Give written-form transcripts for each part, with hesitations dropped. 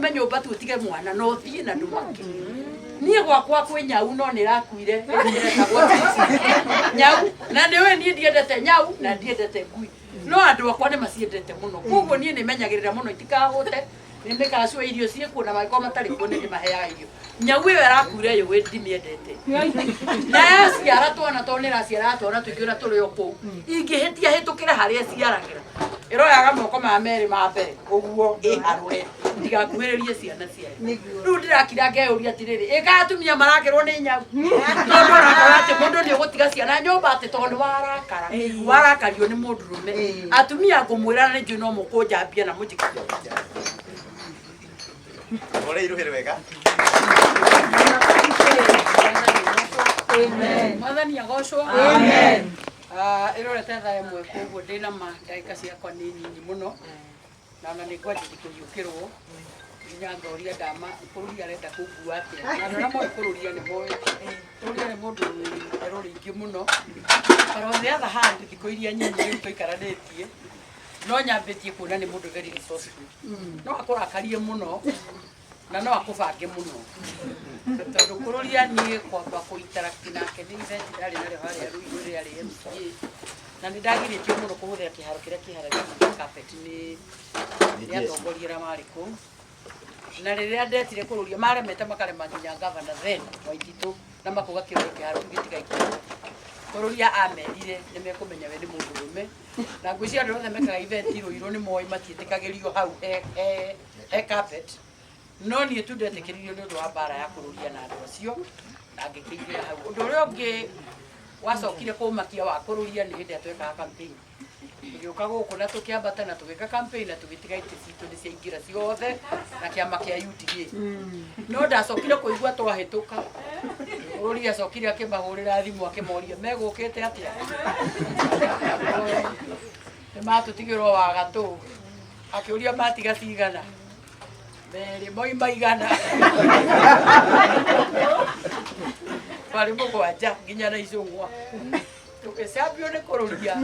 Ume nyũmba tu ũtige mwana na ũthiĩ na ndũmake. Niĩ gwakwa kwĩ nyau no nĩ ĩrakuire, ĩretagwo nyau, na nĩ ũĩ niĩ ndiendete nyau na ndiendete ngui, no andũ akwa nĩ maciendete mũno. Koguo niĩ nĩ menyagĩrĩra mũno itikahũte, nĩ mĩkaga sure irio ciĩkuo, na mangĩkorwo matarĩ kuo nĩ ndĩmaheaga irio. Nyau ĩyo ĩrakuire yũĩ ndimĩendete, na yaciara twana, tondũ nĩ ĩraciara twana tũingĩ ona tũrĩ o kũu, ingĩhĩtia hĩtũkĩre harĩa ĩciaragĩra, ĩroyaga moko maya merĩ ma mbere ũguo ĩharũre ndigakuhĩrĩrie ciana ciayo. Rĩu ndĩrakira ngeyũria atĩrĩrĩ, ĩka atumia marakĩrwo nĩ nyau, tondũ onakorwo atĩ mũndũ nĩ ũgũtiga ciana nyũmba atĩ tondũ nĩ warakara, warakario nĩ mũndũrũme. Atumia, ngũmwĩra na nĩ njũĩ no mũkũnjambia na mũnjĩke. Ore iruhĩ wega. Mwathani agocwo. Amen. Ĩrorete thaa 1, koguo ndĩna ma ndagĩka ciakwa nĩ nini mũno, na ona nĩ ngwanjĩti kũhiũkĩrwo nginya ngoria ndama kũrũria arenda kũngua atĩa. Na andũ arĩa moĩ kũrũria nĩ moĩ kũrũria nĩ mũndũ wĩ itherũ rĩingĩ mũno. But on the other hand, thikũ iria nyinyi rĩu tũikaranĩtie, no nyambĩtie kuona nĩ mũndũ very resourceful. No akũrakarie mũno na no akũbange mũno, tondũ kũrũria niĩ kwamba kũ interact nake nĩ event ndarĩ narĩo harĩa Ruiru rĩarĩ MCA, na nĩ ndagirĩtio mũno kũhũthĩra kĩharo kĩrĩa kĩ harĩa gĩa carpet nĩ atongoria arĩa marĩ kũu. Na rĩrĩa ndetire kũrũria, maremete makarema nginya governor then Waititũ, na makauga kĩoe kĩharo kĩu gĩtigaikio. Kũrũria amerire nĩ mekũmenya we nĩ mũndũrũme, na ngwĩciria andũ othe mekaga event Ruiru nĩ moĩ matiĩtĩkagĩrio hau he carpet, no niĩ tu ndetĩkĩririo nĩ ũndũ wa mbara ya kũrũria na andũ acio, na ngĩkĩingĩra hau. Ũndũ ũrĩa ũngĩ wacokire kũmakia wa kũrũria nĩ hĩndĩ ĩrĩa twekaga campaign, tũgĩũka gũkũ na tũkĩambata na tũgĩka campaign na tũgĩtiga itĩ citũ nĩ ciaingĩra ciothe na kĩama kĩa UDA. No ndacokire kũigua twahĩtũka, Kũrũria acokire akĩmahũrĩra thimũ akĩmoria megũkĩte atĩa, nĩ matũtigĩrwo wagatũ. Akĩũria matiga cigana, merĩ moima 100, marĩ 7 nginya na icũng'wa. Tũgĩcambio nĩ kũrũria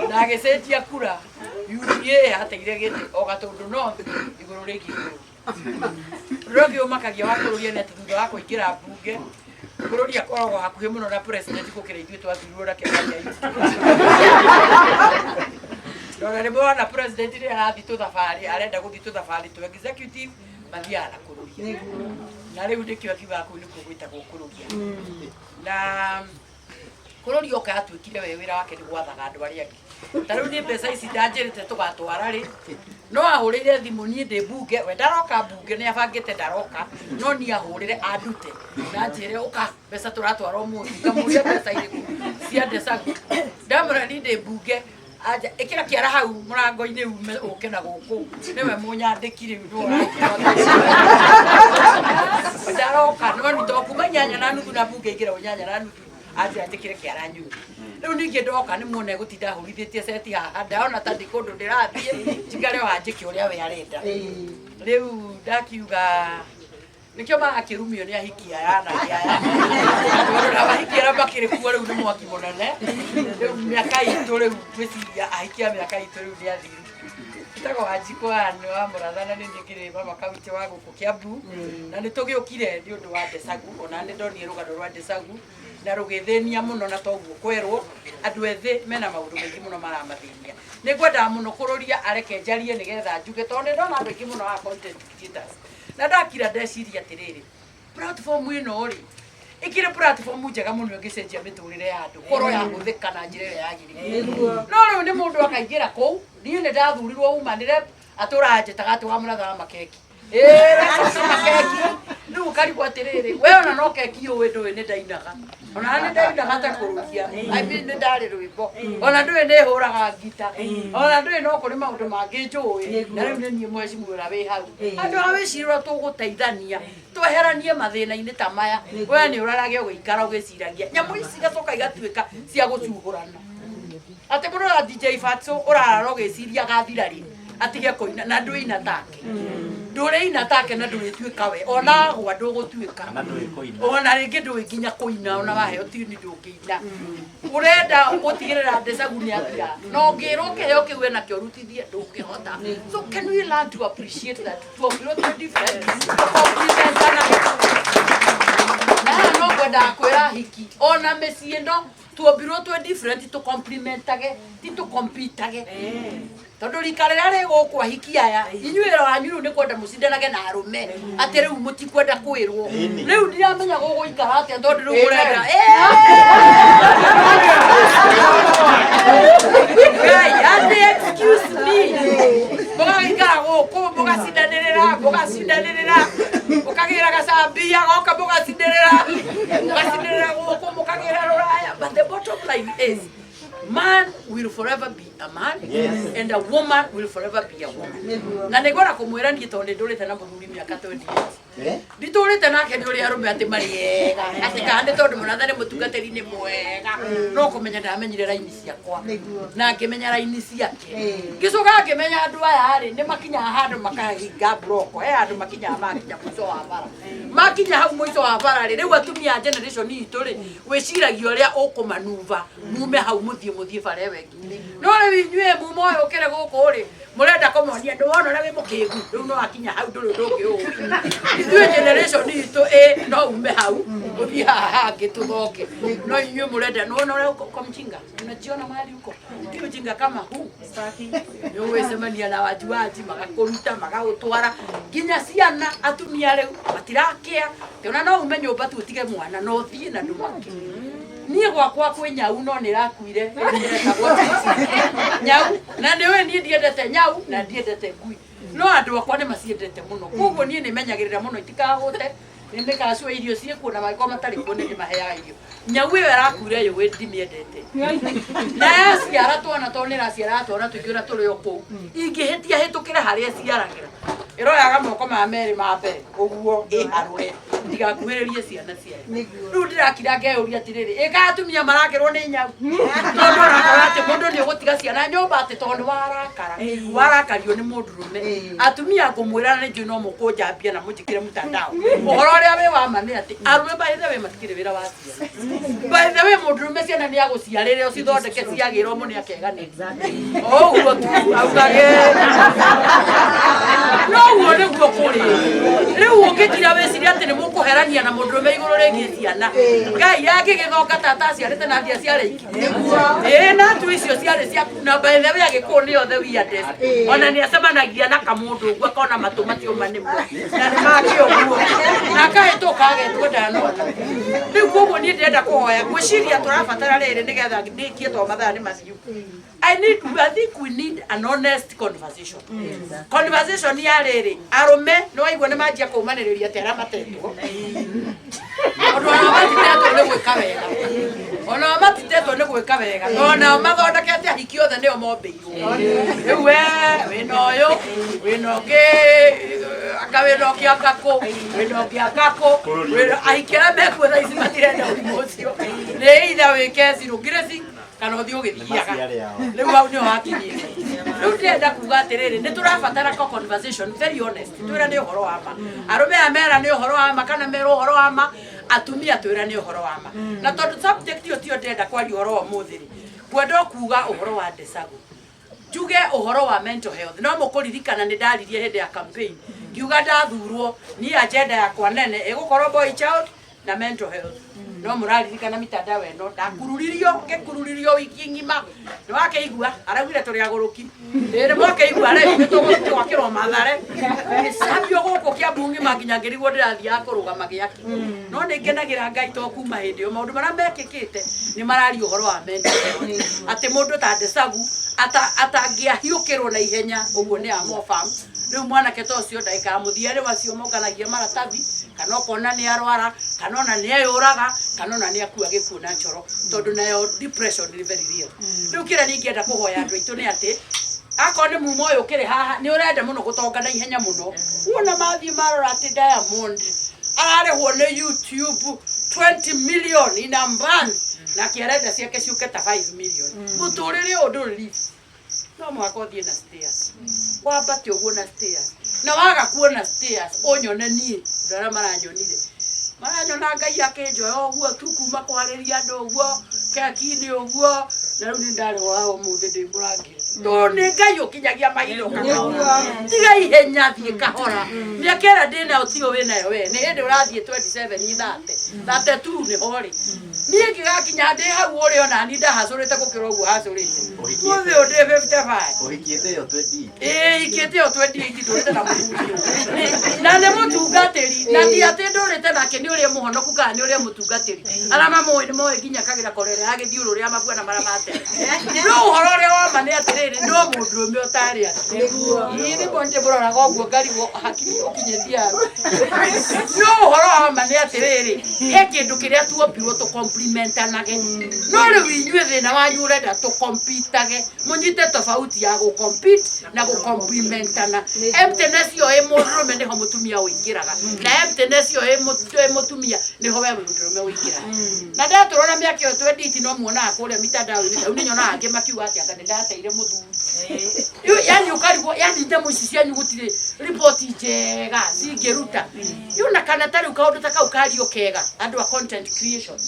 na agĩcenjia kura, UDA yateire gĩtĩ o Gatũndũ North igũrũ rĩgiĩ kũrũria. Ũrĩa ũngĩ ũmakagia wa kũrũria nĩ atĩ thutha wa kũingĩra mbunge, kũrũria akoragwo hakuhĩ mũno na president gũkĩra ithuĩ twathurirwo na kĩama kĩa UDA. Ndona nĩ mwana president rĩrĩa arathiĩ tũthabarĩ, arenda gũthiĩ tũthabarĩ tũ executive, mathiaga na kũrũria, na rĩu nĩkĩo akiugaga kũu nĩkuo gwĩtagwo kũrũria. Na kũrũria oka atuĩkire we wĩra wake nĩ gwathaga andũ arĩa angĩ. Ta rĩu niĩ mbeca ici ndanjĩrĩte tũgatwara rĩ, no ahũrĩire thimũ niĩ ndĩ mbunge, we ndaroka mbunge, nĩ abangĩte ndaroka, no niĩ ahũrĩre andute na njĩre ũka, mbeca tũratwara ũmũthĩ. Ngamũria mbeca irĩkũ? Cia Ndecagu. Ndamwĩra niĩ ndĩ mbunge, anja ĩkĩra kĩara hau mũrango-inĩ ume ũke na gũkũ, nĩwe mũnyandĩki rĩu nĩwe ũranjĩra ndaroka, no nĩ to kuma 8:30 na mbunge ingĩragwo 8:30, anjĩra njĩkĩre kĩara nyume. Rĩu ningĩ ndoka nĩ muone gũtinda hũrithĩtie ceti haha, ndona ta ndĩ kũndũ ndĩrathiĩ, njikare o haha njĩke ũrĩa we arenda. Rĩu ndakiuga nĩkĩo marakĩrumio nĩ ahiki aya anake aya, tondũ na ahiki arĩa makĩrĩ kuo rĩu nĩ mwaki mũnene. Rĩu mĩaka itũ, rĩu ngwĩciria ahiki a mĩaka itũ rĩu nĩ athiru. Njĩtagwo Wanjikũ wa Mũratha, na nĩ niĩ ngĩrĩ mama kaunti wa gũkũ Kiambu, na nĩ tũgĩũkire nĩ ũndũ wa Ndecagu. Ona nĩ ndonire rũgano rwa Ndecagu na rũgĩthĩnia mũno, na toguo kwerwo andũ ethĩ mena maũndũ maingĩ mũno maramathĩnia. Nĩ ngwendaga mũno kũrũria areke njarie nĩgetha njuge, tondũ nĩ ndona andũ aingĩ mũno haha content creators, na ndakira ndeciria atĩrĩrĩ, platform ĩno rĩ, ĩkĩrĩ platform njega mũno ĩngĩcenjia mĩtũrĩre ya andũ korwo yahũthĩka na njĩra ĩrĩa yagĩrĩire. No rĩu nĩ mũndũ akaingĩra kũu. Niĩ nĩ ndathurirwo woman rep, atũranjĩtaga atĩ wa Mũratha wa makeki, ĩĩ makeki. Rĩu ũkarigwo atĩrĩrĩ, we ona no keki ũĩ ndũĩ nĩ ndainaga, ona nĩ ndainaga ta kũrũria, I mean, nĩ ndarĩ rwĩmbo, ona ndũĩ nĩ hũraga ngita, ona ndũĩ no kũrĩ maũndũ mangĩ njũĩ. Na rĩu nĩ niĩ mheshimiwa ũrĩa wĩ hau, andũ a wĩcirĩ ũrĩa tũgũteithania tweheranie mathĩna-inĩ ta maya. We nĩ ũrarage ũgĩikara ũgĩciragia nyamũ ici igacoka igatuĩka cia gũcuhũrana, atĩ mũndũ ũra DJ Fatso ũrarara ũgĩciria agathira rĩ atige kũina, na ndũina take. Ndũrĩina take na ndũrĩtuĩka we ona agwa ndũgũtuĩka. Kana ndũĩ kũina. Ona rĩngĩ ndũĩ nginya kũina, ona waheo tini ndũngĩina. Ũrenda gũtigĩrĩra Desagu nĩ athira, na ũngĩrwo kĩheo kĩu enakĩo rutithie ndũngĩhota. So can we learn to appreciate that tuombirwo twĩ different, complementana? Na haha no ngwendaga kwĩra hiki ona mĩciĩ ĩno tuombirwo twĩ different, tũ-complementage, ti tũ-competage, tondũ rika rĩrĩa rĩ gũkũ ahiki aya inyuĩ wĩra wanyu rĩu nĩ kwenda mũcindanage na arũme, atĩ rĩu mũtikwenda kwĩrwo. Rĩu ndiramenya gũgũikara atĩa, tondũ rĩu mũrenda. Ngai, atĩ excuse me, mũgagĩikara gũkũ mũgacindanĩrĩra, mũgacindanĩrĩra, mũkagĩra gacambia goka, mũgacindanĩrĩra, mũgacindanĩrĩra gũkũ, mũkagĩra rũraya. But the bottom line is, man will forever be a man. Yes. And a woman will forever be a woman. Na nĩngwenda kũmwĩra niĩ, tondũ nĩ ndũrĩte na mũthuri mĩaka 28. Eh? Nditũrĩte nake nĩ ũrĩa arũme atĩ marĩ ega, atĩ kana nĩ tondũ mũratha nĩ mũtungatĩri nĩ mwega, no kũmenya ndamenyire raini ciakwa na ngĩmenya raini ciake, ngĩcoka ngĩmenya andũ aya rĩ nĩ makinyaga handũ makahinga mburoko. He handũ makinyaga, makinya mũico wa bara, makinya hau mũico wa bara rĩ, rĩu atumia a generation itũ rĩ, wĩciragia ũrĩa ũkũmanuva mume hau mũthiĩ bara ĩyo ĩngĩ. No rĩu inyuĩ muma ũyũ ũkĩrĩ gũkũ rĩ, mũrenda kũmonia ndĩwona ũrĩa wĩ mũkĩgu. Rĩu no akinya hau, ndũrĩ ũndũ ũngĩ ũĩ. Ithuĩ generation itũ ĩ no ume hau ũthiĩ haha hangĩ tũthonge, no inyuĩ mũrenda nĩwona ũrĩa uko mjinga, unajiona mahali uko ti ujinga kama huu. Nĩ ũgwĩcemania na wajuaji magakũruta magagũtwara nginya ciana. Atumia rĩu matirakĩa tĩona no ume nyũmba tu ũtige mwana na ũthiĩ na ndũmake. Niĩ gwakwa kwĩ nyau no nĩ ĩrakuire, ĩretagwo nyau, na nĩ ũĩ niĩ ndiendete nyau na ndiendete ngui, no andũ akwa nĩ maciendete mũno. Koguo niĩ nĩ menyagĩrĩra mũno itikahũte, nĩ mĩkacua irio ciĩkuo, na mangĩkorwo matarĩ kuo nĩ ndĩmaheaga irio. Nyau ĩyo ĩrakuire yũĩ ndimĩendete, na yaciara twana, tondũ nĩ ĩraciaraga twana tũingĩ ũrĩa tũrĩ o kũu, ingĩhĩtia hĩtũkĩre harĩa ĩciaragĩra, ĩroyaga moko ma merĩ ma mbere ũguo ĩharũre ndigakuhĩrĩrie ciana ciayo. Rĩu ndĩrakira ngeyũria atĩrĩrĩ, ĩka atumia marakĩrwo nĩ nyau, tondũ ũrakora atĩ mũndũ nĩ ũgũtiga ciana nyũmba atĩ tondũ nĩ warakara, warakario nĩ mũndũrũme. Atumia, ngũmwĩra na nĩ njũĩ no mũkũnjambia na mũnjĩkĩre mtandao, ũhoro ũrĩa wĩ wa ma nĩ atĩ arũme, by the way, matikĩrĩ wĩra wa ciana. By the way, mũndũrũme ciana nĩ agũciarĩre, ũcithondeke ciagĩrwo mũno akeganĩra ũguo tu augage no ũguo nĩguo kũrĩ. Rĩu ũngĩtira wĩciria atĩ nĩ mũkũherania na mũndũrũme igũrũ rĩgiĩ ciana, Ngai angĩgĩthonga tata aciarĩte na ndia ciarĩ ingĩ ĩĩ na tu icio ciarĩ ciaku. Na by the way, agĩkũyũ nĩo the weirdest. Ona nĩ acemanagia na kamũndũ ũguo akona matũ matiũma nĩmo na nĩ make ũguo na akahĩtũka agetwo ndanona. Rĩu koguo niĩ ndĩrenda kũhoya, ngwĩciria tũrabatara rĩrĩ nĩgetha ndĩkie tondũ mathaa nĩ mathiu. I think we need an honest conversation. Conversation ya rĩrĩ, arũme nĩ waigua nĩ manjia kũmanĩrĩria atĩ arĩa matetwo, tondũ onao matitetwo nĩ gwĩka wega, onao matitetwo nĩ gwĩka wega, tondũ nao mathondekete ahiki othe nĩo mombĩirwo. Rĩu we wĩna ũyũ, wĩna ũngĩ, anga wĩna ũngĩ, anga kũ wĩna ũngĩ, anga kũ ahiki arĩa mekuo thaa ici matirenda ũrimũ ũcio. Nĩ either wĩke zero grazing kana ũthiĩ ũgĩthiaga. Maciare ao. Rĩu hau nĩho hakinyĩte. Rĩu ndĩrenda kuga atĩrĩrĩ, nĩ tũrabatara ko conversation very honest, twĩra nĩ ũhoro wa ma. Arũme aya mera nĩ ũhoro wa ma kana merwo ũhoro wa ma, atumia twĩra nĩ ũhoro wa ma. Na tondũ subject ĩyo tiyo ndĩrenda kwaria ũhoro wa ũmũthĩ rĩ, ngwenda o kuga ũhoro wa Desagu, njuge ũhoro wa mental health. No mũkũririkana nĩ ndaririe hĩndĩ ya campaign ngiuga ndathurwo niĩ agenda yakwa nene ĩgũkorwo boy child na mental health. No mũraririkana mitandao ĩno ndakururirio, ngĩkururirio wiki ng'ima, nĩ wakĩigua araugire tũrĩ agũrũki, ĩrĩ mwakĩigua rĩu nĩ tũgwakĩrwo Mathare, gĩcambio gũkũ Kĩambu ng'ima nginya ngĩrigwo ndĩrathiaga kũrũgama gĩake. No nĩ ngenagĩra Ngai to kuma hĩndĩ ĩyo maũndũ marĩa mekĩkĩte nĩ mararia ũhoro wa mental health, atĩ mũndũ ta Desagu atangĩahiũkĩrwo na ihenya ũguo nĩ amofam. Rĩu mwanake ta ũcio ndagĩka ya mũthia rĩu acio monganagia maratathi, kana ũkona nĩ arwara, kana ona nĩ eyũraga, kana ona nĩ akua gĩkuũ na njoro, tondũ nayo depression nĩ very real. Rĩu kĩrĩa niĩ ingĩenda kũhoya andũ aitũ nĩ atĩ akorwo nĩ muma ũyũ ũkĩrĩ haha nĩ ũrenda mũno gũtonga na ihenya mũno, wona mathiĩ marora atĩ Diamond ararĩhwo nĩ YouTube 20 million in a month, nake arenda ciake ciũke ta 5 million, mũtũrĩre ũyũ ndũrĩ lift, no mũhaka ũthiĩ na stairs, wambate ũguo na stairs. Na waga kuona stairs ũnyone niĩ andũ arĩa maranyonire maranyona Ngai akĩnjoya ũguo tu kuma kwarĩria andũ ũguo keki-inĩ ũguo na rĩu nĩ ndarĩ wa ũmũthĩ ndĩ mũrangĩre tondũ nĩ Ngai ũkinyagia mahinda ũkakahora tiga ihenya thiĩ kahora mĩaka ĩrĩa ndĩnayo tiyo wĩnayo we nĩ hĩndĩ ũrathiĩ 27 thate thate tu nĩho rĩ niĩ ngĩgakinya ndĩ hau ũrĩ ona ni ndahacũrĩte gũkĩra ũguo hacũrĩte mũthĩ ũyũ ndĩ 55 Ũhikĩte ĩyo 28. ĩĩ ikĩte ĩyo 28 ndũrĩte na mũthuri ũyũ na nĩ mũtungatĩri na ti atĩ ndũrĩte nake nĩ ũrĩa mũhonoku kana nĩ ũrĩa mũtungatĩri arĩa mamũĩ nĩ moĩ nginya kagĩra korere ya gĩthiũrũrĩ ya mabua na marĩa matene no ũhoro ũrĩa wa ma nĩ atĩrĩrĩ no mũndũrũme ũtarĩ atĩ ĩĩ nĩ mbonje mũroraga ũguo ngarigwo hakiri ũkinyĩtie hau no ũhoro wa ma nĩ atĩrĩrĩ he kĩndũ kĩrĩa tuombirwo tũkomplimentanage no rĩu inyuĩ thĩna wanyu ũrenda tũkompitage mũnyite tofauti ya gũcompete na gũkomplimentana emptiness ĩyo ĩ mũndũrũme nĩho mũtumia ũingĩraga na emptiness ĩyo ĩ mũtumia nĩho we mũndũrũme ũingĩraga na ndatũrwo na mĩaka ĩyo twenditi no muonaga kũrĩa mitandao-inĩ rĩu nĩ nyonaga angĩ makiuga atĩ anga nĩ ndateire mũthuri yani ũkarigwo yani nyamũ ici cianyu gũtirĩ riboti njega cingĩruta yuna kana ta rĩu kaũndũ ta kau kario kega andũ a content creation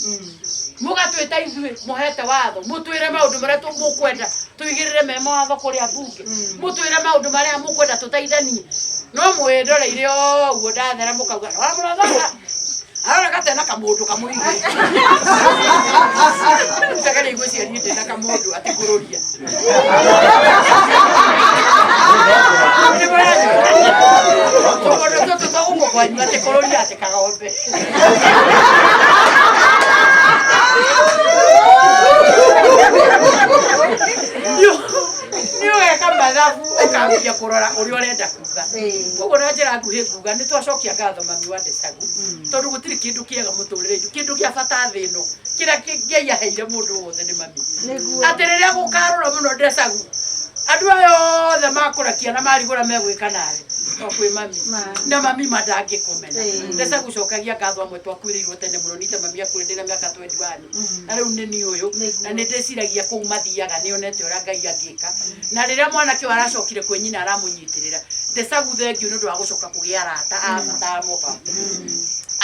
mũgatwĩta ithuĩ mũhete watho mũtwĩre maũndũ marĩa mũkwenda tũigĩrĩre me mawatho kũrĩa mbunge mũtwĩre maũndũ marĩa mũkwenda tũteithanie no mwĩndoreire ũguo ndathera mũkauga wamũrathaga arora gatena kamũndũ kamũige tegere igwĩciria niĩ ndĩna kamũndũ atĩ kũrũria tũmũndũ tũtũ twa gũkũ kwanyu atĩ kũrũria atĩ kagombe nĩ ũgeka mathabu ũkambia kũrora ũrĩa ũrenda kuga koguo na njĩra nguhĩ nguga nĩ twacokia ngatho mami wa Ndecagu tondũ gũtirĩ kĩndũ kĩega mũtũrĩre-inĩ kĩndũ kĩa bata thĩ ĩno kĩrĩa Ngai aheire mũndũ wothe nĩ mami atĩ rĩrĩa gũkarora mũno Ndecagu andũ aya othe makũrakia na marigũra megwĩka nawe to kwĩ mami na mami ma ndangĩkũmena Ndecagu cokagia ngatho amwe twakuĩrĩirwo tene mũno nite mami akuĩre ndĩna mĩaka 21 na rĩu nĩ niĩ ũyũ na nĩ ndĩciragia kũu mathiaga nĩonete ũrĩa Ngai angĩka na rĩrĩa mwanake ũyũ aracokire kwĩ nyina aramũnyitĩrĩra Ndecagu thengiũ nĩ ũndũ wa gũcoka kũgĩa arata a bata a moba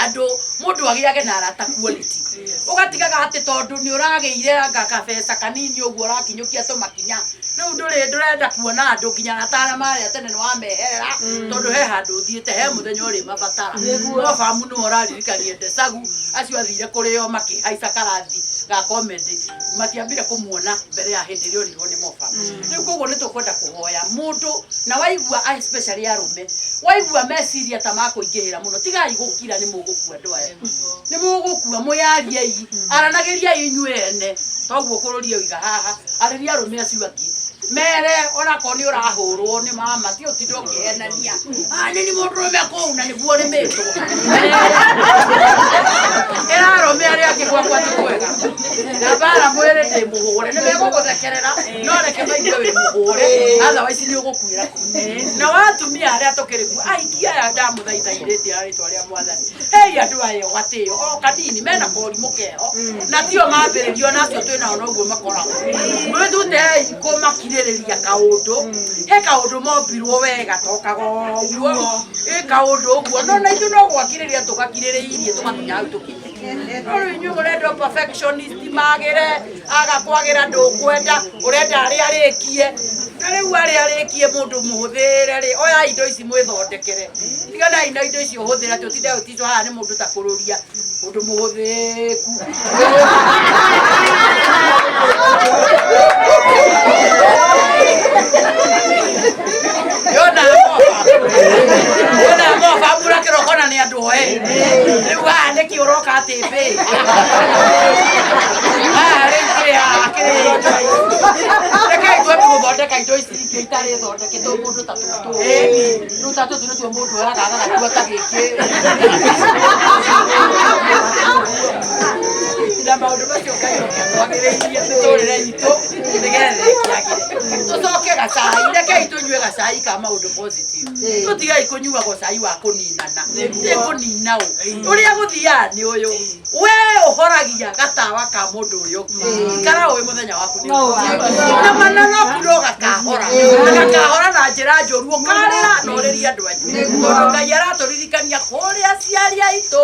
andũ mũndũ agĩage na arata quality ũgatigaga atĩ tondũ nĩ ũragĩire anga kabeca kanini ũguo ũrakinyũkia tũmakinya rĩu ndũrĩ ndũrenda kuona andũ nginya arata arĩa marĩa tene nĩ wameherera tondũ he handũ ũthiĩte he mũthenya ũrĩ mabatara no bamu nĩwe ũraririkania Ndecagu acio athire kũrĩo makĩhaica karathi ga comedy matiambire kũmuona mbere ya hĩndĩ ĩrĩa orirwo nĩ moba rĩu koguo nĩ tũkwenda kũhoya mũndũ na waigua especially arũme waigua meciria ta makũingĩhĩra mũno tigai gũkira nĩ mũgũkua andũ aya nĩ mũgũkua mwĩyariei aranagĩriai inyuĩ ene toguo kũrũria ũiga haha arĩria arũme acio angĩ mere onakorwo nĩ ũrahũrwo nĩ mama ti ũtinde ũkĩhenania nĩ ni mũndũrũme kũu na nĩguo ũrĩmĩtwo ĩra arũme arĩa angĩ gwakwa ti kwega na mbara mwĩrĩ ndĩ mũhũre nĩ megũgũthekerera no reke maigue wĩ mũhũre otherwise nĩ ũgũkuĩra kũu na watumia arĩa tũkĩrĩ kuo aingĩ aya ndamũthaitha irĩti ya rĩtwa rĩa mwathani hei andũ aya gatĩo o kanini mena korimũ keho na tio mambĩrĩrio na acio twĩnao noguo makoragwo mwĩtutei kũmakirĩrĩria kaũndũ he kaũndũ mombirwo wega tokaga ũguo ĩ kaũndũ ũguo no na ithuĩ no gwakirĩrĩria tũgakirĩrĩirie tũgakinya hau tũkinyĩte no rĩu inyuĩ mũrenda perfectionist magĩre aga kwagĩra ndũkwenda ũrenda arĩa arĩkie na rĩu arĩa arĩkie mũndũ mũhũthĩre rĩ oya indo ici mwĩthondekere tiganai na indo ici ũhũthĩre atĩ ũtinde ũtindwo haha nĩ mũndũ ta kũrũria mũndũ mũhũthĩku yona moba yona moba mbura kĩroko na nĩ andũ oe rĩu haha nĩkĩ ũroka atĩ mbĩ haha rĩu kĩrĩ haha kĩrĩ rekei twambe gũthondeka indo ici ingĩ itarĩ thondeketwo mũndũ ta tũtũ rĩu ta tũtũ nĩtuo mũndũ oyaga agagatua ta gĩkĩ na maũndũ macio Ngai oke atwagĩrĩirie mĩtũrĩre itũ nĩgetha ĩkĩagĩre tũcoke gacai rekei tũnyue gacai ka maũndũ positive tũtigai kũnyuagwo cai wa kũninana nĩ kũnina ũ ũrĩa gũthiaga nĩ ũyũ we ũhoragia gatawa ka mũndũ ũrĩa ũngĩ ikara ũĩ mũthenya waku nĩ ũgũthiĩ. Na mana no gaku no gakahora na gakahora na njĩra njũru ũkarĩra na ũrĩrie andũ anyu tondũ Ngai aratũririkania kũrĩa aciari aitũ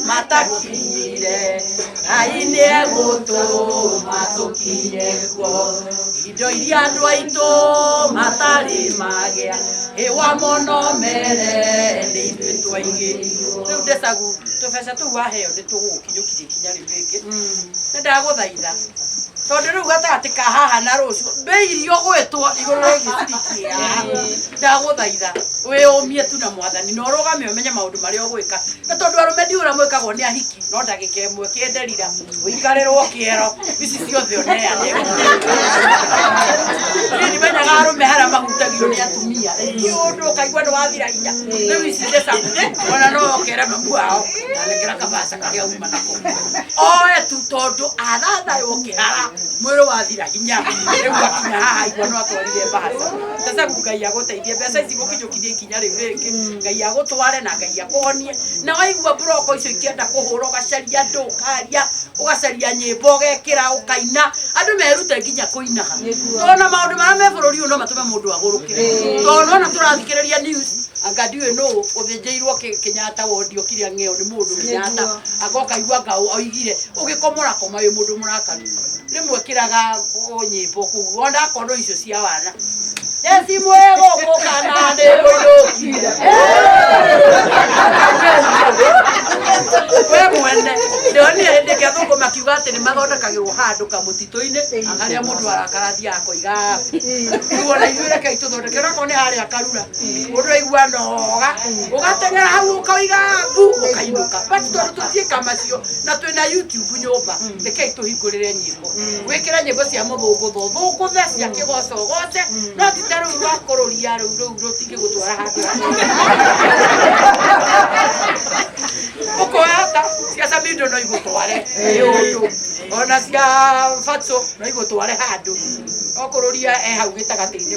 matakinyire Ngai nĩegũtũma tũkinye kuo indo iria andũ aitũ matarĩ magĩa ĩwa mũno mere nĩ ithuĩ twaigĩ rĩu ndecagu tũbeca tũu waheo nĩ tũgũgũkinyũkirie ikinya rĩu rĩngĩ nĩ ndagũthaitha tondũ rĩu gatagatĩ ka haha na rũciũ mbei iria ũgwĩtwo igũrũ rĩgiĩ ciringi haha ndagũthaitha wĩyũmie tu na mwathani na ũrũgame ũmenye maũndũ marĩa ũgwĩka na tondũ arũme ndiũĩ ũrĩa mwĩkagwo nĩ ahiki no ndagĩka ĩmwe kĩenderira ũikarĩrwo kĩero ici ciothe ũneane niĩ ndimenyaga arũme harĩa mahutagio nĩ atumia kĩũndũ ũkaigua nĩ wathira hinya rĩu ici ndecagu ona no ũkere mamu wao nanengera kabaca karĩa uma nako oe tu tondũ arathayo kĩhara mwĩrĩ wathira hinya rĩu akinya haha igua no atwarire mbaca ndecagu Ngai agũteithie mbeca ici gũkinyũkithia ikinya rĩu rĩngĩ Ngai agũtware na Ngai akũhonie na waigua mburoko icio ikĩenda kũhũra ũgacaria andũ ũkaria ũgacaria nyĩmbo ũgekĩra ũkaina andũ merute nginya kũinaga tondũ na maũndũ marĩa me bũrũri ũyũ no matũme mũndũ agũrũkĩre tondũ ona tũrathikĩrĩria news anga ndiũĩ nũ ũthĩnjĩirwo Kenyatta wondi okire ng'eo nĩ mũndũ Kenyatta agoka igua anga oigire ũgĩkomora koma wĩ mũndũ mũrakaru rĩmwe kĩraga nyĩmbo kũu ona akorwo icio cia wana Jesi mwegũkũ kana nĩ mũinũkire we mwene ndĩronire hĩndĩ ĩngĩ athũngũ makiuga atĩ nĩ mathondekagĩrwo handũ kamũtitũ-inĩ harĩa mũndũ arakara athiaga akoiga rĩu ona ithuĩ rekei tũthondeke onakorwo nĩ harĩa karura mũndũ aigua noga ũgateng'era hau ũkoiga mbu ũkainũka but tondũ tũtiĩka macio na twĩna YouTube nyũmba rekei tũhingũrĩre nyĩmbo wĩkĩre nyĩmbo cia mũthũngũtho thũngũthe cia kĩgoco goce no ti ta rũu rwa kũrũria rũu rũu rũtingĩgũtwara handũ ũkoya ta cia Samido no igũtware ĩũndũ ona cia Fatso no igũtware handũ okũrũria e hau gĩtagatĩ-inĩ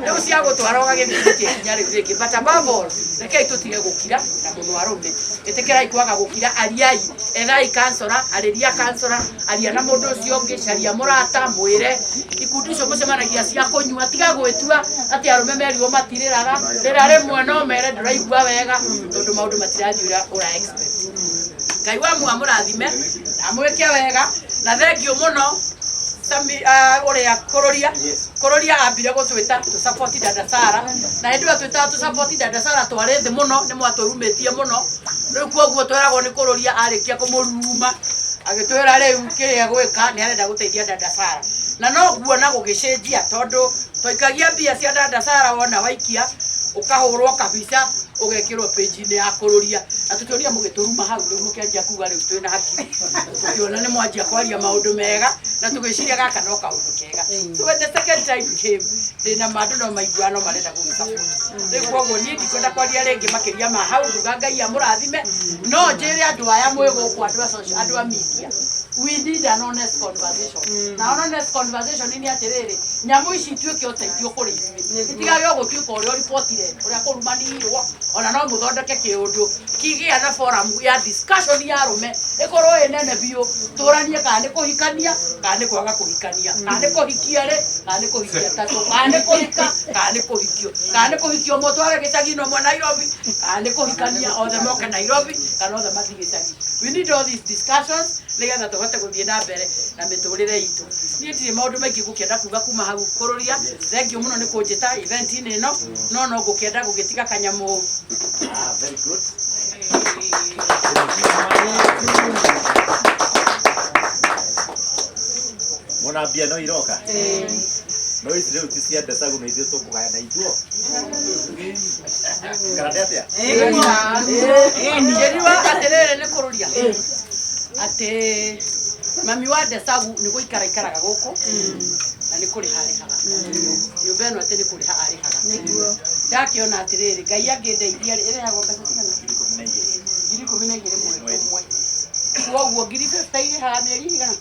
rĩu cia gũtwara ũgagĩthiĩ ikinya rĩu rĩngĩ but above all rekei tũtige gũkira na mũno arũme ĩtĩkĩrai kwaga gũkira ariai ethai kansora arĩria kansora aria na mũndũ ũcio ũngĩ caria mũrata mwĩre ikundi icio mũcemanagia cia kũnyua tiga gwĩtua atĩ arũme merirwo matirĩraga rĩra rĩmwe no mere ndũraigua wega tondũ maũndũ matirathiĩ ũrĩa ũra expect Ngai wa mua mũrathime na amwĩke wega na thengiũ mũno ũrĩa kũrũria kũrũria ambire gũtwĩta tũ support dada Sara na hĩndĩ ĩyo twĩtaga tũ support dada Sara twarĩ thĩ mũno nĩ mwatũrumĩtie mũno rĩu koguo tweragwo nĩ kũrũria arĩkia kũmũruma agĩtwĩra rĩu kĩrĩa gwĩka nĩ arenda gũteithia dada Sara na no nguona gũgĩcenjia tondũ twaikagia mbia cia dada Sara wona waikia ũkahũrwo kabica ũgekĩrwo page-inĩ ya kũrũria na tũkĩonia mũgĩtũruma hau rĩu mũkĩanjia kuga rĩu twĩna hakiri tũkĩona nĩ mwanjia kwaria maũndũ mega na tũgĩciria gaka no kaũndũ kega so when the second time came ndĩna ma andũ no maigua no marenda gũgĩsupport rĩu koguo niĩ ndikwenda kwaria rĩngĩ makĩria ma hau nguga Ngai amũrathime no njĩre andũ aya mwĩ gũkũ andũ a social andũ a media we need an honest conversation na honest conversation nĩ atĩrĩrĩ nyamũ ici ituĩke ũteithio kũrĩ ithuĩ itigage o gũtuĩka ũrĩa ũribotire ũrĩa kũrumanirwo ona no mũthondeke kĩũndũ kĩgĩa na forum ya discussion ya arũme ĩkorwo ĩ nene biũ tũranie kana nĩ kũhikania kana nĩ kwaga kũhikania kana nĩ kũhikia rĩ kana nĩ kũhikia tatũ kana nĩ kũhika kana nĩ kũhikio kana nĩ kũhikio ũmwe tware gĩcagi na ũmwe Nairobi kana nĩ kũhikania othe moke Nairobi kana othe mathiĩ gĩcagi we need all these discussions nĩgetha tũhote gũthiĩ na mbere na mĩtũrĩre itũ niĩ ndirĩ maũndũ maingĩ ngũkĩenda kuga kuma hau kũrũria thengiũ mũno nĩ kũnjĩta event-inĩ ĩno no no ngũkĩenda gũgĩtiga kanyamũ. Ah, very good. Mona mbia no iroka no ici rĩu ti cia ndecagu nĩ ithuĩ tũkũgayana ithuo kana nĩ atĩa Njĩriwa atĩrĩrĩ nĩ kũrũria atĩ mami wa ndecagu nĩ gũikara ikaraga gũkũ na nĩ kũrĩha arĩhaga nyũmba ĩno atĩ nĩ kũrĩha arĩhaga ndakĩona atĩrĩrĩ Ngai angĩndeithia rĩ ĩrĩhagwo mbeca cigana 12,000 mweri ũmwe koguo 50,000 irĩhaga mĩeri igana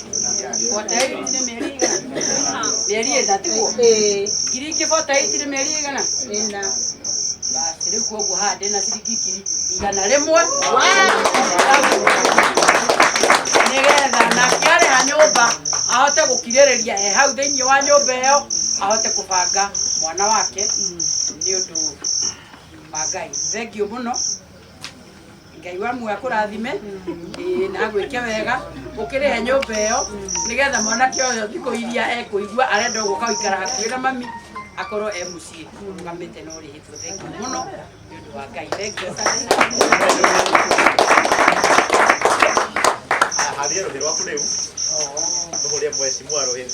48 nĩ mĩeri igana mĩeri ĩna tiguo ngiri ingĩ 48 nĩ mĩeri igana basi rĩu koguo haha ndĩna ciringi 100,000 nĩgetha nake arĩha nyũmba Ahote gũkirĩrĩria e hau thĩinĩ wa nyũmba ĩyo, ahote kũbanga mwana wake nĩ ũndũ wa Ngai. Thengiũ mũno. Ngai wa muoyo akũrathime, ĩĩ, na agwĩke wega, ũkĩrĩhe nyũmba ĩyo nĩgetha mwanake ũyũ thikũ iria ekũigua arenda gũka gũikara hakuhĩ na mami akorwo e mũciĩ ũrũgamĩte na ũrĩhĩtwo. Thengiũ mũno nĩ ũndũ wa Ngai. Thengiũ, asante. Haria rũhĩ rwaku rĩu tũhũrie mheshimiwa rũhĩ.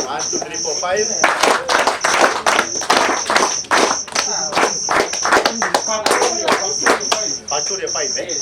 1 2 3 4 5. Factoria 5, eh?